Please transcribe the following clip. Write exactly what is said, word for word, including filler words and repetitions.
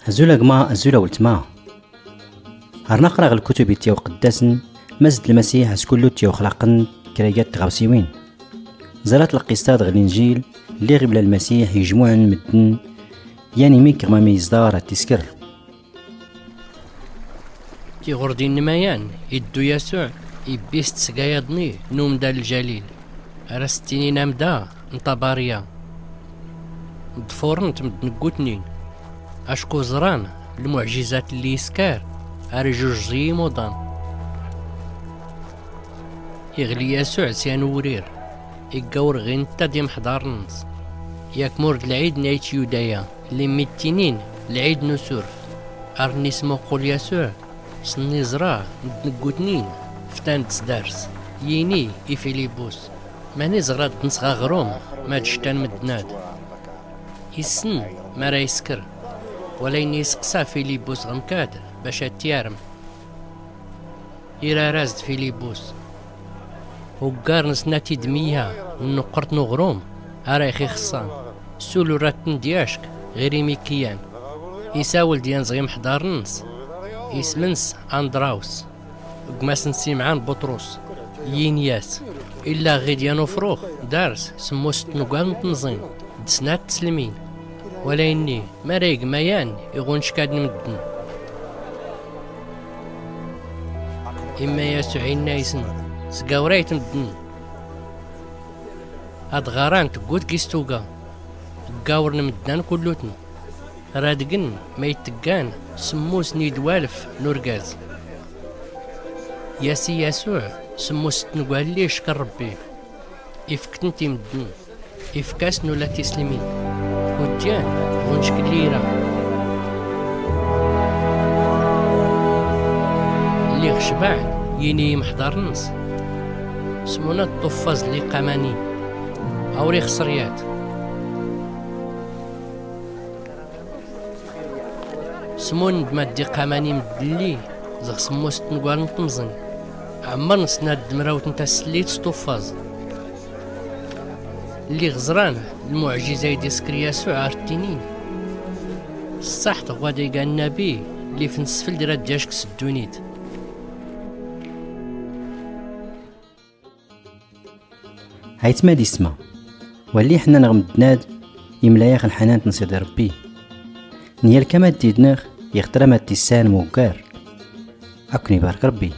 Azul a gma, azul a wltma. Ar naqra ɣ lkutub ityaw qddasn, mazd lmasiḥ s kullu ityaw xlaqn kra iga tɣawsiwin. Ẓrat lqissa ɣ linjil, lliɣ ibla lmasiḥ ijmuɛn mddn, yan imik ɣmami iẓḍa ra tiskr. Tiɣurdin n mayan iddu yasuɛ, ibbis-t sga yaḍni n umda ljalil, ar as-ttinin amda n tabarya. Ḍfurn-t mddn ggutnin, acku ẓran lmuɛjizat lli iskar ar ijuj ẓ-i imuḍan. Iɣli yasuɛ s yan uwrir, igga urɣin tta d imḥḍarn-ns. Yak mur d lɛid n ayt yudaya, lli mmi ttinin lɛid n usurf. Ar nn ismuqqul yasuɛ, s nn iẓra mddn ggutnin ftan-d s dars, yini i filibus, mani ẓra ddn s ɣ aɣrum mad ctan mddn-ad? Issn mara iskr. Wala ini isqsa filibus ɣ mkad bac ad t-yarm. Irar-as-d filibus, uggar n snat idmiyya n nqqrt n uɣrum ara ix-ixṣṣan, sul ur ra ttn-d-yacc ɣir imikkiyan. Isawel-d yan ẓ imḥḍarn-ns, ism-ns andraws, gma-s n simɛan buṭrus, yini-as, illaɣ ɣid yan ufrux dars smmust tnuggal n tmẓin d snat tslmin. Wala ini mara ig mayan iɣunckadn mddn? Imma yasuɛ inna-isn, sgawrayt mddn ad ɣaran tggut gis tuga. Ggawrn mddn kullutn, radgn ma itggan smmust n idwalf n urgaz. Yasi yasuɛ smmust tnuggal lli ickr rbbi, ifk-tnt i mddn, ifk-asn ula tislmin. Ujjan ɣunckn lli ira. Lliɣ cbaɛn, yini imḥḍarn-ns, smuna ṭṭuffaẓ lli qqamanin awr ixṣr yat. Smun d mad iqqaman i mddn lli zɣ smmust tnuggal n tmẓin, ɛmmrn snat d mrawt n tassliyt s ṭuffaẓ. Lliɣ ẓran lmuɛjiza i d-iskr yasuɛ ar ttinin, ṣṣaḥ tɣwad iga nnabi lli f nsfld rad yacc s ddunit. Aytma d isma, walli ḥnanɣ mddn-ad, imla-yax lḥanant n sidi rbbi. N yal kama d-idnɣ, ixtra mad-tissan muggar. Akn-ibark rbbi.